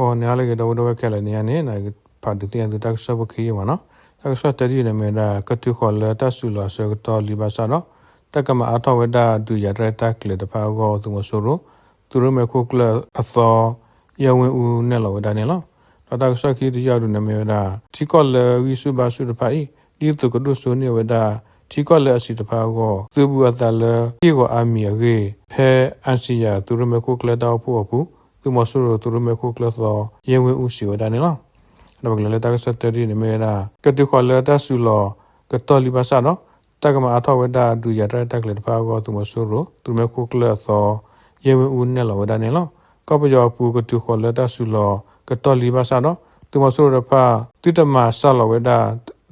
ဂီၤနံၤဟါလၢအဂ့ၤ ဒီပုၢ်ဝဲၢ်ခဲလၢာ်, နံၤအံၤန့ၣ် ဖးဒုးသ့ၣ်ညါသုတၢ်ကစီၣ်ဖိခံယုၢ်မးနီၤ. တၢ်ကစီၣ်တၢတယုၢ်န့ၣ်မ့ၢ်ဝဲဒၣ် ကတုၤဃီၤလၢတၢ်စုလီၢ်အဆၢကတီၢ်လံဘၣ်ဆၣ်ဒီး တၢ်ကမၤအါထီၣ်ဝဲဒၣ်ဒုးယၤတၢ်ရဲၣ်တၢ်ကျဲၤတဖၣ်အဂီၢ် သုးမီၤစိရိၤ သုးရ့မဲာ်ခိၣ်ကျၢၢ်အသီ ယဲၢ်ဝ့ၢ်အူနဲၣ်လီၤဝဲဒၣ်န့ၣ်လီၤ. ဒီးတၢ်ကစီၣ်ခံတယုၢ်အံၤဒုးန့ၣ်မ့ၢ်ဝဲဒၣ် ထံကီၢ်လၢဂံၢ်ဆူၣ်ဘါဆူၣ်တဖၣ်အံၤ ဒ်သိးကဒိၣ်စိန့ၢ်ဝဲဒၣ် ထံကီၢ်လၢအဆံးတဖၣ်အဂီၢ် သုးဘူးအသးလၢက့ၢ်ဂီၤအါမံၤအဂ့ၢ် ဖဲအၣ်စံယၤသုးရ့မဲာ်ခိၣ်ကျၢၢ်တၢ်အိၣ်ဖှိၣ်အပူၤ သုးမီၤစိရိၤသုးရ့မဲာ်ခိၣ်ကျၢၢ်သီ ယဲၢ်ဝ့ၢ်အူစံးဝဲဒၣ်န့ၣ်လီၤ. ဒီးပကလဲၤလၢတၢ်ကစီၣ်တၢတယုၢ်န့ၣ်မ့ၢ်ဝဲဒၣ် ကတုၤဃီၤလၢတၢ်စုလီၢ်ကတီၢ်လံဘၣ်ဆၣ်ဒီး တၢ်ကမၤအါထီၣ်ဝဲဒၣ်ဒုးယၤတၢ်ရဲၣ်တၢ်ကျဲၤတဖၣ်အဂီၢ် သုးမီၤစိရိၤသုးရ့မဲာ်ခိၣ်ကျၢၢ်အသီ ယဲၢ်ဝ့ၢ်အူနဲၣ်လီၤဝဲဒၣ်န့ၣ်လီၤ. ကီၢ်ပယီၤအပူၤ ကတုၤဃီၤလၢတၢ်စုလီၢ်ကတီၢ်လံဘၣ်ဆၣ်ဒီး သုးမီၤစိရိၤတဖၣ် သုတမၤစှၤလီၤဝဲဒၣ်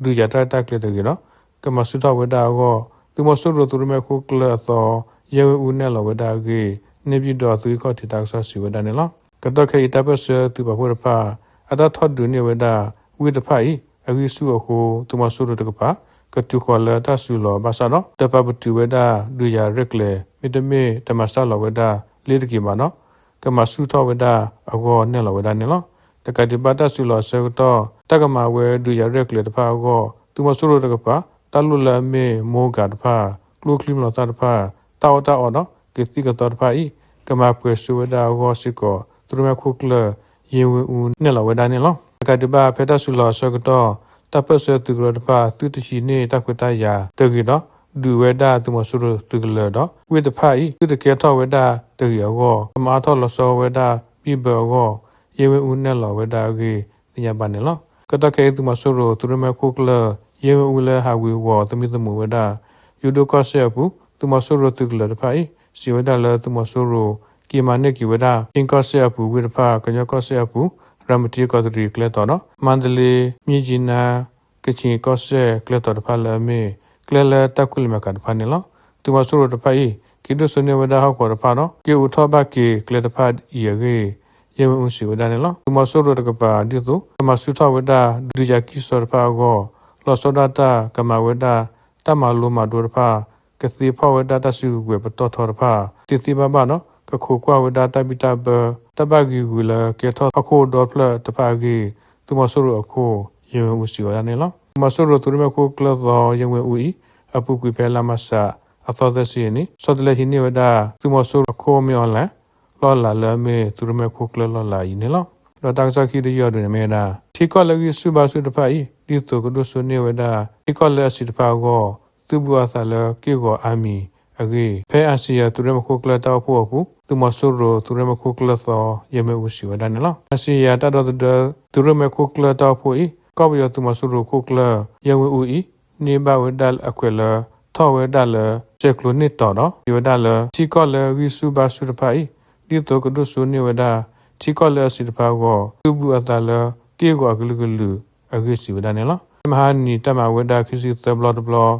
ဒုးယၤတၢ်ရဲၣ်တၢ်ကျဲၤတဂ့ၤဒီး ကမၤဆူၣ်ထီၣ်ဝဲဒၣ်အဂီၢ် သုးမီၤစိရိၤသုးရ့မဲာ်ခိၣ်ကျၢၢ်အသီ ယဲၢ်ဝ့ၢ်အူနဲၣ်လီၤဝဲဒၣ်အဂ့ၢ် န့ၢ်ဘံၣ်ဒီးသုးဂံၢ်ခီၣ်ထံးတၢ်ကစီၣ်စံးဝဲဒၣ်န့ၣ်လီၤ. ကတီၢ်ခဲအံၤ တၢ်ပၢၢ်ဆၢသုးပာ်ဖှိၣ်တဖၣ် အတၢ်ထီၣ်ဒုးန့ၢ်ဝဲဒၣ် ဝ့ၢ်တဖၣ်အံၤ အဂံၢ်ဆူၣ်အဃိ သုးမီၤစိရိၤတကပၤ ကတုၤဃီၤလၢတၢ်စုလီၢ်ဘၣ်ဆၣ်ဒီး တပာ်ပတုာ်ဝဲဒၣ် ဒုးယၤရဲၣ်ကျဲၤ မ့တမ့ၢ်တမၤစှၤလီၤဝဲဒၣ်လ့ၤတက့ၤဘၣ်ဒီး ကမၤဆူၣ်ထီၣ်ဝဲဒၣ်အဂီၢ်နဲၣ်လီၤဝဲဒၣ်န့ၣ်လီၤ. တကးဒံးဘၣ်တၢ်စုလီၢ်အဆၢကတီၢ် တၢ်ကမၤဝဲဒုးယၤရဲၣ်ကျဲၤတဖၣ်အဂီၢ် သုးမီၤစိရိၤတကပၤ တၢ်လိၣ်လၢအမ့ၢ် မိၢ်ဂၤတဖၣ် ကျိချံမျိာ်သၣ်တဖၣ် တၢ်အီၣ်တၢ်အီဒီး ကသံၣ်ကသီတဖၣ်အံၤ ကမၤပှဲၤဆူဝဲဒၣ်အဂီၢ်စ့ၢ်ကီး သုးရ့မဲာ်ခိၣ်ကျၢၢ် ယဲၢ်ဝ့ၢ်အူနဲၣ်လီၤဝဲဒၣ်န့ၣ်လီၤ. တကးဒံးဘၣ်ဖဲတၢ်စုလီၢ်အဆၢကတီၢ် တၢ်ပၢၢ်ဆၢသုးကရၢတဖၣ် သုတဟံးန့ၢ်တၢ်ခွဲးတၢ်ယာ်တဂ့ၤဒီး ဒုးဝဲဒၣ်သုးမီၤစိရိၤသုးကလၢၤဒီး ဝ့ၢ်တဖၣ်အံၤ သုတကဲထီၣ်ဝဲဒၣ်တဂ့ၤအဂီၢ် ကမၤအါထီၣ်လီၤဆီဝဲဒၣ်ဘံၣ်ဘၢအဂီၢ် ယဲၢ်ဝ့ၢ်အူနဲၣ်လီၤဝဲဒၣ်အဂ့ၢ် သ့ၣ်ညါဘၣ်န့ၣ်လီၤ. ကတီၢ်ခဲအံၤ သုးမီၤစိရိၤသုးရ့မဲာ်ခိၣ်ကျၢၢ် ယဲၢ်ဝ့ၢ်အူလၢဟးဝ့ၤဝီၤသမံသမိးဝဲဒၣ် ယိၤဒိၣ်ကီၢ်စဲၣ်အပူၤ သုးမီၤစိရိၤသုးကလၢၤတဖၣ်အံၤ စံးဝဲဒၣ်လၢသုးမီၤစိရိၤ က့ၤမၤန့ၢ်က့ၤဝဲဒၣ် ခ့ၣ်ကီၢ်စဲၣ်အပူၤဝ့ၢ်တဖၣ် ကညီကီၢ်စဲၣ်အပူၤ ရၤမတံကီးတရံးကျဲတီၤဒီး မါတလ့ မြစ်ကြီးနား ကချင်ကီၢ်စဲၣ်ကျဲတီၤတဖၣ်လၢအမ့ၢ် ကျဲလၢတၢ်ကွံလၢမဲာ်ကးတဖၣ်န့ၣ်လီၤ. သုးမီၤစိရိၤတဖၣ်အံၤ က့ၤဒိၣ်စိန့ၢ်ဝဲဒၣ်ဟီၣ်ကဝီၤတဖၣ်ဒီး က့ၤအိးထီၣ်ဘၣ်က့ၤကျဲတဖၣ်အံၤအဂ့ၢ် ယဲၢ်ဝ့ၢ်အူစံးဝဲဒၣ်န့ၣ်လီၤ. သုးမီၤစိရိၤတကပၤဒ်သိး ကမၤဆူၣ်ထီၣ်ဝဲဒၣ် ဒုးယၤကံၢ်စီတဖၣ်အဂီၢ် လီၤဆီဒၣ်တၢ်ကမၤဝဲဒၣ် တၢ်မၤလိမၤဒိးတဖၣ် ကသ့ဖီၣ်ဝဲဒၣ်တၢ်စုကဝဲၤပတီၢ်ထီတဖၣ် သ့သ့ဘၣ်ဘၣ်ဒီး ကခိးကွၢ်ဝဲဒၣ်တၢ်ဘံၣ်တၢ်ဘၢ တၢ်ဘၣ်ဂံာ်ဂုာ်လၢကဲထီၣ်ဟီၣ်ခိၣ်ဒီဖျၢၣ်တဖၣ်အဂ့ၢ် သုးမီၤစိရိၤအခိၣ် ယဲၢ်ဝ့ၢ်အူစံးဝဲဒၣ်န့ၣ်လီၤ. သုးမီၤစိရိၤသုးရ့မဲာ်ခိၣ်ကျၢၢ်သီ ယဲၢ်ဝ့ၢ်အူအံၤ အပူၤကွံာ်ဖဲလါမးရှး အသီသၢဆံအနံၤ ဆီတလဲဟံးန့ၢ်ဝဲဒၣ် သုးမီၤစိရိၤအခိၣ်မ့ၢ်အီၣ်လဲၣ် လီၢ်လၤလၢအမ့ၢ်သုးရ့မဲာ်ခိၣ်ကျၢၢ်လီၢ်လၤအံၤန့ၣ်လီၤ. ဒီးတၢ်ကစီၣ်ခံတယုၢ်အံၤဒုးန့ၣ်မ့ၢ်ဝဲဒၣ် ထံကီၢ်လၢဂံၢ်ဆူၣ်ဘါဆူၣ်တဖၣ်အံၤ ဒ်သိးကဒိၣ်စိန့ၢ်ဝဲဒၣ် ထံကီၢ်လၢအဆံးတဖၣ်အဂီၢ် သုးဘူးအသးလၢက့ၢ်ဂီၤအါမံၤအဂ့ၢ် ဖဲအၣ်စံယၤသုးရ့မဲာ်ခိၣ်ကျၢၢ်တၢ်အိၣ်ဖှိၣ်အပူၤ သုးမီၤစိရိၤသုးရ့မဲာ်ခိၣ်ကျၢၢ်သီ ယဲၢ်ဝ့ၢ်အူစံးဝဲဒၣ်န့ၣ်လီၤ. အၣ်စံယၤတၢ်ဒီသဒၢ သုးရ့မဲာ်ခိၣ်ကျၢၢ်တၢ်အိၣ်ဖှိၣ်အံၤ ကီၢ်ပယီၤသုးမီၤစိရိၤခိၣ်ကျၢၢ် ယဲၢ်ဝ့ၢ်အူအံၤ န့ၢ်ဘၣ်ဝဲဒၣ်အခွဲးလၢ ထီၣ်ဝဲဒၣ်လၢ ဆဲးကျိးန့ၢ်တီၤဒီး စံးဝဲဒၣ်လၢ ထံကီၢ်လၢဂံၢ်ဆူၣ်ဘါဆူၣ်တဖၣ်အံၤ ဒ်သိးကဒိၣ်စိန့ၢ်ဝဲဒၣ် ထံကီၢ်လၢအဆံးတဖၣ်အဂီၢ် သုးဘူးအသးလၢ က့ၢ်ဂီၤအကလုာ်ကလုာ်အဂ့ၢ်စံးဝဲဒၣ်န့ၣ်လီၤ. ဖဲမဟါနံၤတၢ်မၤဝဲဒၣ်ခံဆံသၢဘျီတဘျီ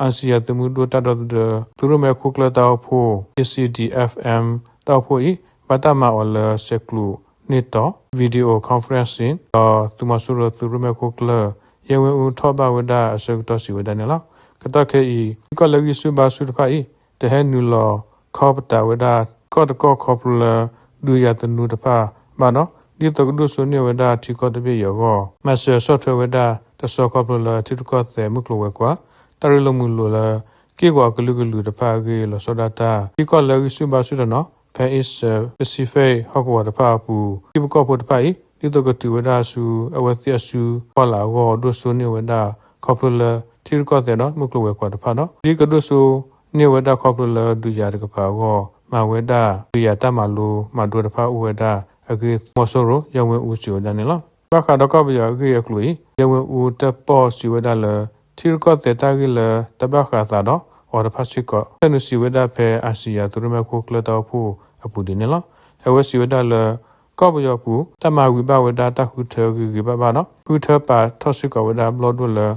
အၣ်စံယၤသုးမုၢ်ဒိၣ်တၢ်ဒီသဒၢ သုးရ့မဲာ်ခိၣ်ကျၢၢ်တၢ်အိၣ်ဖှိၣ် A C D F M တၢ်အိၣ်ဖှိၣ်အံၤ ဘၣ်တၢ်မၤအီၤလၢဆဲးကျိးန့ၢ်တီၤ video conferencing ဒီးသုးမီၤစိရိၤသုးရ့မဲာ်ခိၣ်ကျၢၢ် ယဲၢ်ဝ့ၢ်အူထီၣ်ဘၣ်ဝဲဒၣ်အဆၢကတီၢ်စံးဝဲဒၣ်န့ၣ်လီၤ. ကတီၢ်ခဲအံၤ ထံကီၢ်လၢဂံၢ်ဆူၣ်ဘါဆူၣ်တဖၣ်အံၤ တဟဲနုာ်လီၤခီပတာ်ဝဲဒၣ် ထံကီၢ်တကီၢ်ခီဖျိလၢ ဒုးယၤသနူတဖၣ်ဘၣ်ဒီး ဒ်သိးကဒိၣ်စိန့ၢ်ဝဲဒၣ်ထံကီၢ်တဘ့ၣ်အံၤအဂီၢ် မၤစၢၤဆီၣ်ထွဲဝဲဒၣ်တဆီခီဖျိလၢထံရူၢ်ကီၢ်သဲးမုၢ်ကျိၤဝဲၤကွာ် တၢ်ရ့လိာ်မုာ်လိာ်လၢ က့ၢ်ဂီၤအကလုာ်ကလုာ်တဖၣ်အဂ့ၢ် လီၤဆီဒၣ်တၢ် ထံကီၢ်လၢဂံၢ်ဆူၣ်ဘါဆူၣ်တနီၤ ဖဲ Asia Pacific ဟီၣ်ကဝီၤတဖၣ်အပူၤ ထံဖိကီၢ်ဖိတဖၣ်အံၤ ဒ်သိးကတုၤဝဲဒၣ်ဆူ အဝဲသ့ၣ်အစုဖီလာ်အဂီၢ် ဒိၣ်စိန့ၢ်ဝဲဒၣ် ခီဖျိလၢ ထံရူၢ်ကီၢ်သဲးဒီးမုၢ်ကျိၤဝဲၤကွာ်တဖၣ်ဒီး ဒ်ကဒိၣ်စိန့ၢ်ဝဲဒၣ်ခီဖျိလၢ ဒုးယၤတကပၤအဂီၢ် မၤဝဲဒၣ် ဒုးယၤတၢ်မၤလိမၤဒိးတဖၣ်အိၣ်ဝဲဒၣ်အဂ့ၢ် သုးမီၤစိရိၤ ယဲၢ်ဝ့ၢ်အူစံးဝဲဒၣ်န့ၣ်လီၤ. ဘၣ်ဃးဒီးကီၢ်ပယီၤအဂ့ၢ်အကျိၤအံၤ ယဲၢ်ဝ့ၢ်အူတၢၣ်ပီၣ်စံးဝဲဒၣ်လၢ ထံရူၢ်ကီၢ်သဲးတၢ်ဂ့ၢ်လၢတဘၣ်ဃးအသးဒီးအီၤတဖၣ်စ့ၢ်ကီး ဆဲးနုာ်စံးဝဲဒၣ်ဖဲအၣ်စံယၤသုးရ့မဲာ်ခိၣ်ကျၢၢ်တၢ်အိၣ်ဖှိၣ်အပူၤဒ်န့ၣ်လီၤ. အဝဲစံးဝဲဒၣ်လၢ ကီၢ်ပယီၤအပူၤ တၢ်မၤဝံၤဘၣ်ဝဲဒၣ်တၢ်ဃုထၢဂ့ၤဂ့ၤဘၣ်ဘၣ်ဒီး ဃုထၢပာ်ထီၣ်စ့ၢ်ကီးဝဲဒၣ်ဘျီၣ်ဒိၣ်လၢ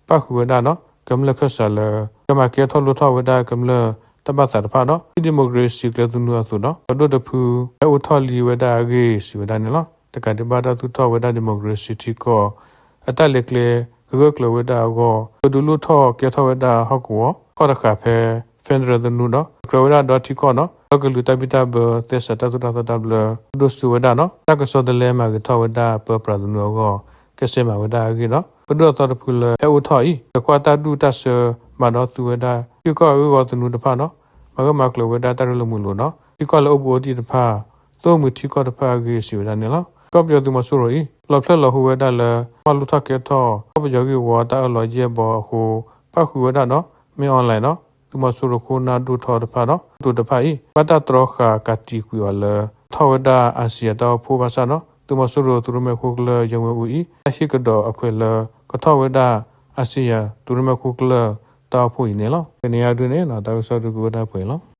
ပၣ်ဃုာ်ဝဲဒၣ်ဒီး ကမျၢၢ်ခၢၣ်စးလၢ ကမၤကဲထီၣ်လိၣ်ထီၣ်ဝဲဒၣ်ကမျၢၢ်တၢ်ဘၣ်သးတဖၣ်ဒီး ဒံၣ်ဒံၣ်မိၣ်ကရ့ၣ်စံၣ်ကျဲသနူအသိးဒီး ပဒိၣ်တဖု ဟဲအိၣ်ထီၣ်လံဝဲဒၣ်အဂ့ၢ် စံးဝဲဒၣ်န့ၣ်လီၤ. တကးဒံးဘၣ်တၢ်သူၣ်ထီၣ်ဝဲဒၣ်ဒံၣ်မိၣ်ကရ့ၣ်စံၣ်ထံကီၢ် အတၢ်လဲၤကျဲကဂၢၢ်ကျၢၤဝဲဒၣ်အဂီၢ် ကဒုးလိၣ်ထီၣ်ကဲထီၣ်ဝဲဒၣ်ဟီၣ်ကဝီၤ ကီၢ်တဃာ်ဖဲ federal သနူဒီး ကြၢးဝဲဒၣ်ဒီးထံကီၢ်ဒီး ဒီးကလုာ်တၢ်ဘံၣ်တၢ်ဘၢ သဲစးတၢ်သိၣ်တၢ်သီတၢ်ဘျၢ ဒိၣ်စိဝဲဒၣ်ဒီး တၢ်ကစီၣ်တလဲမၤဂ့ၤထီၣ်ဝဲဒၣ် ပၢပြးသနူအဂီၢ် ကစဲးမၤဝဲဒၣ်အဂ့ၢ်ဒီး ပဒိၣ်အသီတဖုလၢဟဲအိၣ်ထီၣ်အံၤ လဲၤကွၢ်တၢ်ဒူၣ်တၢ်ဆၢ မၤဒီးသူဝဲဒၣ် ထံကီၢ်အဂ့ၢ်ဝီသနူတဖၣ်ဒီး မၤဂၢၢ်မၤကျၢၤဝဲဒၣ်တၢ်ရ့လိာ်မုာ်လိာ်ဒီး ထံကီၢ်လၢအိၣ်ဘူးအိၣ်တံၢ်တဖၣ် သိၣ်မှံၤထံကီၢ်တဖၣ်အဂ့ၢ် စံးဝဲဒၣ်န့ၣ်လီၤ. ကီၢ်ပယီၤသုးမီၤစိရိၤအံၤ လီၤဖျၢၣ်လီၤဟူဝဲဒၣ်လၢ ဘၣ်လိၣ်ထီၣ်ကဲထီၣ် ကီၢ်ပယီၤဂ့ၢ်ဝီတၢ်အၢၣ်လီၤယဲၢ်ဘီအဃိ ပၣ်ဃုာ်ဝဲဒၣ်ဒီး မင်းအောင်လှိုင်ဒီး သုးမီၤစိရိၤခိၣ်နၢ်ဒိၣ်ထီၣ်တဖၣ်ဒီး သုးတဖၣ်အံၤ ဘၣ်တၢ်တြီဃာ်ကးတံာ်ကွံာ်အီၤလၢ ကထီၣ်ဝဲဒၣ် အာဆီယံ တၢ်အိၣ်ဖှိၣ်ဘၣ်ဆၣ်ဒီး သုးမီၤစိရိၤသုးရ့မဲာ်ခိၣ်ကျၢၢ် ယဲၢ်ဝ့ၢ်အူအံၤ တၢ်ဟ့ၣ်ကဒီးအခွဲးလၢ ကထီၣ်ဝဲဒၣ် အာဆီယံ သုးရ့မဲာ်ခိၣ်ကျၢၢ် တၢ်အိၣ်ဖှိၣ်အံၤန့ၣ်လီၤ. တနံၤအံၤဒုန့ၣ် တၢ်ကစီၣ်ဒုကဝဲဒၣ်ပှဲၤလီၤ.